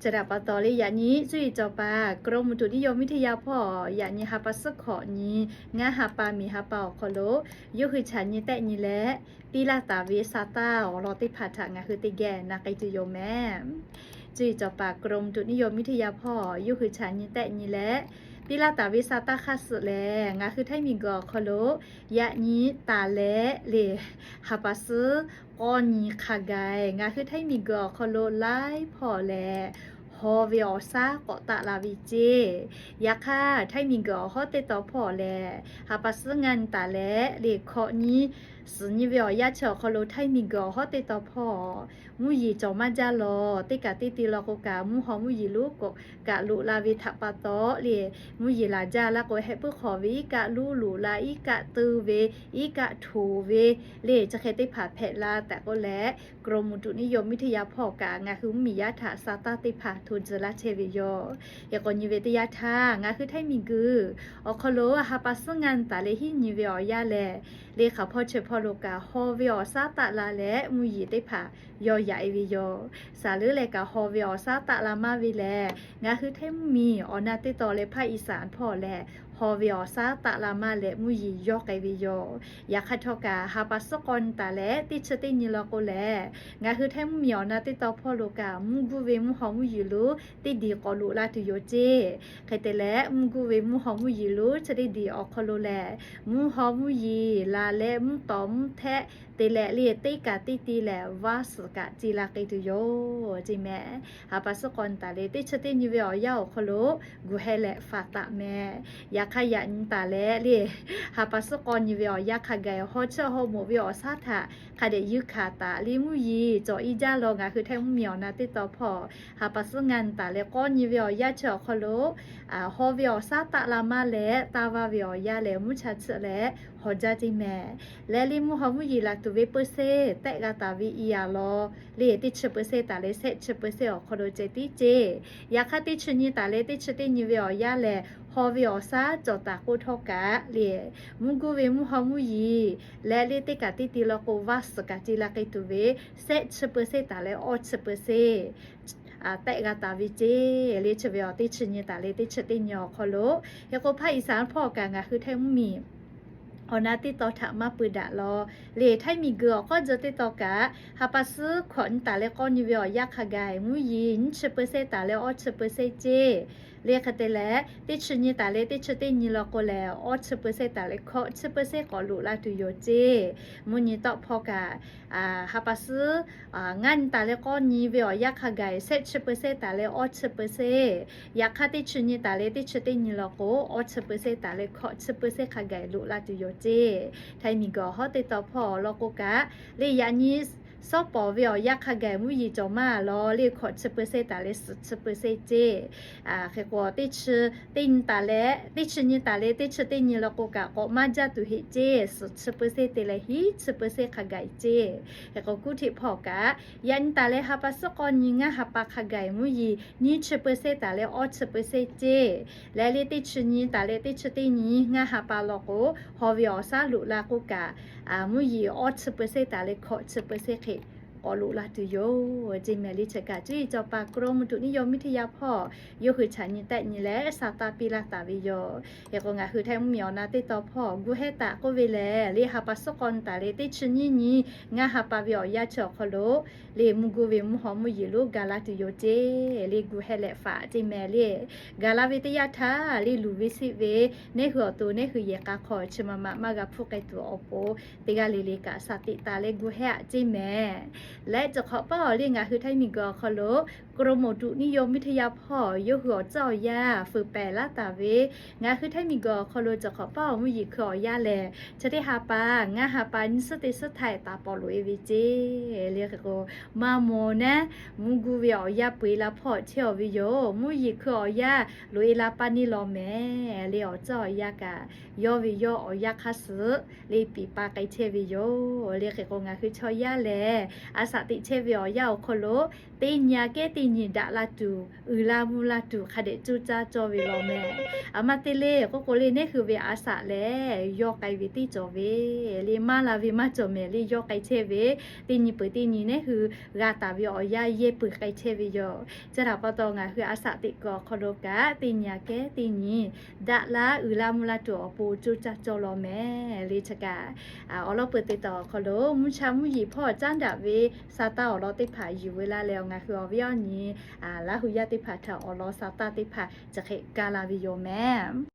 Chi htaꞈ pa taw le, yaꞈ nyi cuˇ yiˍ cawˬ paˍ กรมอุตุนิยมวิทยา hpawˇ yaꞈ nyi ha pa suhˉ hkawꞈ nyi ngaˇ ha pa miˬ ha pa awˬ hk'aw lo yawˇ hui chaꞈ nyi tehˆ nyi leh piˇ laˇ taˍ ve sa taˇ awˬ lawn teˇ hpaˍ htaꞈ ngaˬ hui teˇ geh na k'ai tuˬ yoˬ mehˍ. Cuˇ yiˍ cawˬ paˍ กรมอุตุนิยมวิทยา hpawˇ yawˇ hui chaꞈ nyi tehˆ nyi leh piˇ laˇ taˍ ve sa taˇ hk'aˇ suh lehˬ, ngaˬ hui Htaiˇ miˬguiˬ awˬ hk'aw lo yaꞈ nyi taˍ leh le ha pa suhˉ k'awˇ nyi hk'a gaˬ ngaˬ hui Htaiˇ miˬguiˬ awˬ hk'aw lo laiˉ hpawˇ lehˬ haw ve awˬ shaˉ k'awꞈ taˆ la ve ceˇ. Yaꞈ hk'aˇ Htaiˇ miˬguiˬ awˬ hawˉ teˇ taw hpawˇ lehˬ, ha pa suhˉ ngaˇ nyi taˍ leh le hkawꞈ nyi suhˍ nyi ve awˬ yanˇ chi awˬ hk'aw lo Htaiˇ miˬguiˬ awˬ hawˉ teˇ taw hpawˇ mvuhˇ yeˬ cawˬ maˇ jaˇ lawˬ. Teˇ kaꞈ teˇ ti law k'o kaꞈ mvuhˇ haw mvuhˇ yeˬ lonˉ kaꞈ loꞈ la ve htaꞈ pa taw le, mvuhˇ yeˬ laˬ jaˇ laˇ k'o heh puiˉ hk'awꞈ ve iˉ kaˆ lonˉ loꞈ la, iˉ kaˆ teu ve, iˉ kaˆ htoˍ ve le, chi hk'e teˇ hpaˍ hpehꞈ la tehꞈ k'oˆ leh กรมอุตุนิยมวิทยา hpawˇ kaꞈ ngaˬ hui mvuhˇmiˬ yaˇ htaꞈ sa taˇ teˇ hpaˍ hto tcuh laˇ chehˇ ve yoˬ. Hk'e k'o nyi ve teˇ yanˇ htaˇ ngaˬ hui Htaiˇ miˬguiˬ awˬ hk'aw lo ha pa suhˉ ngaˇ nyi taˍ leh hiˉ nyi ve awˬ yanˇ lehˬ, le hk'aˬ hpawˇ chi hpawˇ lo kaꞈ haw ve awˬ shaˉ taˆ la leh mvuhˇ yeˬ teˇ hpaˍ yaw yaꞈ e ve yoˬ. Saˍ leuˉ leh kaꞈ haw ve awˬ shaˉ taˆ la maˇ ve lehˬ, ngaˬ hui Htaiˇ mvuhˇmiˬ awˬ na teˇ taw leh ภาคอีสาน hpawˇ lehˬ haw ve awˬ shaˉ taˆ la maˇ leh mvuhˇ yeˬ yawˇ k'ai ve yoˬ. Yaꞈ hk'aˇ htawˇ kaꞈ ha pa suhˉ k'awˇ nyi taˍ leh teˇ chi teˇ nyi law k'o lehˬ, ngaˬ hui Htaiˇ mvuhˇmiˬ awˬ na teˇ taw hpawˇ lo kaꞈ mvuhˇ guˇ ve mvuhˇ haw mvuhˇ yeˬ lonˉ teˇ diˬ k'awꞈ loꞈ la tuˬ yoˬ ceˇ. Hk'e te leh mvuhˇ guˇ ve mvuhˇ haw mvuhˇ yeˬ lonˉ chi teˇ diˬ awˬ hk'aw lo lehˬ, mvuhˇ haw mvuhˇ yeˬ la leh mvuhˇ tawˍ mvuhˇ htehˆ te leh le teˇ kaꞈ teˇ ti lehˬ vaˇ suhˍ kaꞈ ce la k'ai tuˬ yoˬ ceˇ mehˍ. Ha pa suhˉ k'awˇ nyi taˍ leh teˇ chi teˇ nyi ve awˬ yanˇ awˬ hk'aw lo gu heh leh faˍ taˍ mehˍ. Yaꞈ hk'aˇ yaꞈ nyi taˍ leh le ha pa suhˉ k'awˇ nyi ve awˬ yanˇ hk'a gaˬ haw chiˇ haw moˍ ve awˬ shaˉ htaꞈ hk'a dehꞈ yuˇ hkanˍ taˍ le mvuhˇ yeˬ cawˬ iˉ jaˇ law. Ngaˬ hui Htaiˇ mvuhˇmiˬ awˬ na teˇ taw hpawˇ ha pa suhˉ ngaˇ nyi taˍ leh k'awˇ nyi ve awˬ yanˇ chi awˬ hk'aw lo haw ve awˬ shaˉ taˆ la maˇ leh taˇ vaˇ ve awˬ yanˇ lehˬ mvuhˇ cha chiˆ leh haw jaˇ ceˇ mehˍ. Leh le mvuhˇ haw mvuhˇ yeˬ laˬ tuˬ ve เปอร์เซ็นต์ tehˆ g'a taˍ ve iˉ yaꞈ law le teˇ chi เปอร์เซ็นต์ taˍ leh shehˆ chi เปอร์เซ็นต์ awˬ hk'aw lo ceh tiˉ ceˇ. Yaꞈ hk'aˇ teˇ chi nyi taˍ leh teˇ chi teˇ nyi ve awˬ yanˇ lehˬ haw ve awˬ shaˉ cawˬ taˍ k'oˆ htawˇ kaꞈ le mvuhˇ guˇ ve mvuhˇ haw mvuhˇ yeˬ leh le teˇ kaꞈ teˇ ti law k'o vaˇ suhˍ kaꞈ ce la k'ai tuˬ ve shehˆ chi เปอร์เซ็นต์ taˍ leh awˇ chi เปอร์เซ็นต์ tehˆ g'a taˍ ve ceˇ. Le chi ve awˬ teˇ chi nyi taˍ leh teˇ chi teˇ nyi awˬ hk'aw lo hk'e k'o ภาคอีสาน hpawˇ kaꞈ ngaˬ hui Htaiˇ mvuhˇmiˬ awˬ na teˇ taw htaꞈ maˇ peu daꞈ law. Le Htaiˇ miˬguiˬ awˬ k'awˇ jawˇ teˇ taw kaꞈ ha pa suhˉ hkawꞈ nyi taˍ leh k'awˇ nyi ve awˬ yanˇ hk'a gaˬ mvuhˇ yeˬ nyiˇ chi เปอร์เซ็นต์ taˍ leh awˇ chi เปอร์เซ็นต์ ceˇ. Le hk'e te leh teˇ chi nyi taˍ leh teˇ chi teˇ nyi law k'o lehˬ awˇ chi เปอร์เซ็นต์ taˍ leh hkawꞈ chi เปอร์เซ็นต์ k'awꞈ loꞈ la tuˬ yoˬ ceˇ. Mvuhˇ nyi tawˆ hpawˇ kaꞈ ha pa suhˉ ngaˇ nyi taˍ leh k'awˇ nyi ve awˬ yanˇ hk'a gaˬ shehˆ chi เปอร์เซ็นต์ taˍ leh awˇ chi เปอร์เซ็นต์. Yaꞈ hk'aˇ teˇ chi nyi taˍ leh teˇ chi teˇ nyi law k'o awˇ chi เปอร์เซ็นต์ taˍ leh hkawꞈ chi เปอร์เซ็นต์ hk'a gaˬ loꞈ la tuˬ yoˬ ceˇ. Htaiˇ miˬguiˬ awˬ hawˉ teˇ taw hpawˇ law k'o kaꞈ le yaꞈ nyi sawˉ pawˍ ve awˬ yanˇ hk'a gaˬ mvuhˇ yeˬ cawˬ maˇ law le hkawꞈ chi เปอร์เซ็นต์ taˍ leh suhˍ chi เปอร์เซ็นต์ ceˇ. Hk'e k'o teˇ chi teˇ nyi taˍ leh teˇ chi nyi taˍ leh teˇ chi teˇ nyi law k'o kaꞈ k'awꞈ maˇ jaˇ tuˬ heˆ ceˇ. Suhˍ chi เปอร์เซ็นต์ te leh hiˉ chi เปอร์เซ็นต์ hk'a gaˬ ceˇ. Hk'e k'o kuˇ hteꞈ hpawˇ kaꞈ yaꞈ nyi taˍ leh ha pa suhˉ k'awˇ nyi ngaˇ ha pa hk'a gaˬ mvuhˇ yeˬ nyiˇ chi เปอร์เซ็นต์ taˍ leh awˇ chi เปอร์เซ็นต์ ceˇ. Leh le teˇ chi nyi taˍ leh teˇ chi teˇ nyi ngaˇ ha pa law k'o haw ve awˬ shaˉ loꞈ la k'o kaꞈ mvuhˇ yeˬ awˇ chi เปอร์เซ็นต์ taˍ leh hkawꞈ chi เปอร์เซ็นต์ hk'e k'awꞈ loꞈ la tuˬ yoˬ ceˇ mehˍ. Le chi kaꞈ cuˇ yiˍ cawˬ paˍ กรมอุตุนิยมวิทยา hpawˇ yawˇ hui chaꞈ nyi tehˆ nyi leh sa taˇ piˇ laˇ taˍ ve yoˬ. Hk'e k'o ngaˬ hui Htaiˇ mvuhˇmiˬ awˬ na teˇ taw hpawˇ gu heh taˍ k'oˆ ve lehˬ le ha pa suhˉ k'awˇ nyi taˍ leh teˇ chi nyiˇ nyi ngaˇ ha pa ve awˬ yanˇ chi awˬ hk'aw lo le mvuhˇ guˇ ve mvuhˇ haw mvuhˇ yeˬ lonˉ ga la tuˬ yoˬ ceˇ. Le gu heh leh faˍ ceˇ mehˍ le. Gaˬ la ve teˇ yanˇ htaˇ le luˬ ve siˆ ve neˇ hui awˬ to neˇ hui yehˬ k'a hk'aw chi ma ma maˇ g'a hpuˇ k'ai tuˬ awˬ pon teˇ g'aˇ le le kaꞈ shaˍ tiꞈ taˍ leh gu heh aꞈ ceˇ mehˍ. Leh cawˬ hk'awꞈ paˇ awˬ le ngaˬ hui Htaiˇ miˬguiˬ awˬ hk'aw lo กรมอุตุนิยมวิทยา hpawˇ yawˇ hui awˬ tcuhˉ awˬ yanˇ fuiˍ pehˍ laˇ taˍ ve ngaˬ hui Htaiˇ miˬguiˬ awˬ hk'aw lo cawˬ hk'awꞈ paˇ awˬ mvuhˇ yeˬ hkui awˬ yanˇ lehˬ chi teˇ ha pa ngaˇ ha pa nyiˇ suhˉ teˇ suhˉ htaˇ taˍ pawˍ loꞈ e ve ceˇ. Le hk'e k'o maˇ maw naˉ mvuhˇ guˇ ve awˬ yanˇ peu e la hpawˇ chehˇ aw ve yoˬ. Mvuhˇ yeˬ hkui awˬ yanˇ loꞈ e la paˇ neˇ law mehˍ. Le awˬ tcuhˉ awˬ yanˇ kaꞈ yawˇ ve yawˇ awˬ yanˇ hk'aˇ suh le piˍ pa k'ai chehˇ ve yoˬ. Le hk'e k'o ngaˬ hui chaw yaˇ lehˬ a shaꞈ teꞈ chehˇ ve awˬ yanˇ awˬ hk'aw lo teˇ nyi aꞈ kehˉ teˇ nyi daꞈ la tuˬ, uiˍ la mvuh la tuˬ hk'a dehꞈ coˇ caˇ cawˇ ve law mehˍ. Aˬ ma te le k'oˆ k'o le, neˉ hui ve aˬ saꞈ lehˬ yawˇ k'ai ve teˇ cawˬ ve le, maˇ la ve maˇ cawˬ mehˍ le, yawˇ k'ai chehˇ ve. Teˇ nyi peuˬ teˇ nyi neˉ hui g'a taˍ ve awˬ yanˇ yehˇ peuˬ k'ai chehˇ ve yoˬ. Chi htaꞈ pa taw ngaˬ hui aˬ saꞈ teꞈ kuiˬ awˬ hk'aw lo kaꞈ teˇ nyi aꞈ kehˉ teˇ nyi daꞈ la uiˍ la mvuh la tuˬ awˬ pon coˇ caˇ cawˇ law mehˍ le. Chi kaꞈ awˬ lawn peuˬ te taˍ awˬ hk'aw lo mvuhˇ cha mvuhˇ yeˬ hpawˇ caˉ daꞈ ve sa taˇ awˬ lawn teˇ hpaˍ yuˬ veu laˇ leh, ngaˬ hui awˬ viˉ awˬ nyi Laˇ hu yaˇ teˇ hpaˍ htaꞈ awˬ lawn sa taˇ teˇ hpaˍ chi hk'e kaˇ la ve yoˬ mehˍ.